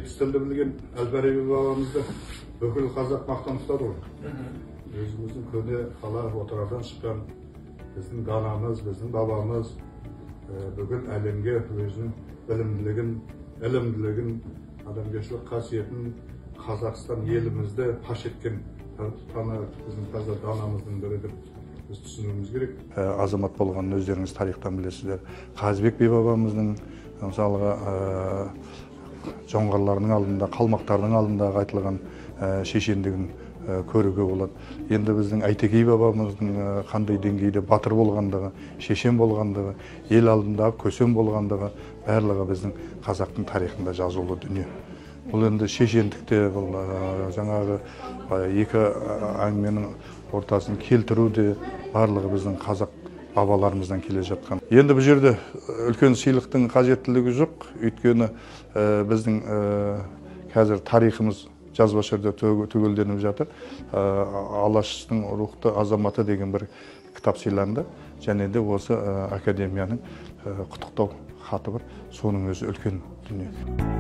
70 тілді білген Әл-Фараби бабамызды бүкіл қазақ мақтан тұтады ғой. Өзіміздің көне қала Отырардан шыққан біздің данамыз, біздің бабамыз бүкіл әлемге өзінің білімділігін, ілімділігін, адамгершілік қасиетін, Қазақстан елімізді паш еткен біздің таза данамыздың бірі деп біз түсінуіміз керек. Азамат болғанын өздеріңіз тарихтан білесіздер. Қазыбек би бабамыздың мысалға жоңғарлардың алдында, қалмақтардың алдындағы айтылған шешендігін көруге болады. Енді біздің Әйтекей бабамыздың қандай деңгейде батыр болғандығы, шешен болғандығы, ел алдындағы көсем болғандығы барлығы біздің қазақтың тарихында жазулы дүние. Бұл енді шешендікте, бұл жаңағы екі әңгіменің ортасын келтіру де барлығы біздің қазақ бабаларымыздан келе жатқан. Енді бұл жерде үлкен сыйлықтың қажеттілігі жоқ, өйткені біздің қазір тарихымыз жазбаша түрде түгелденіп жатыр. Алаштың рухты азаматы деген бір кітап сыйланды. Және де осы академияның құттықтау хаты бар. Соның өзі үлкен дүние.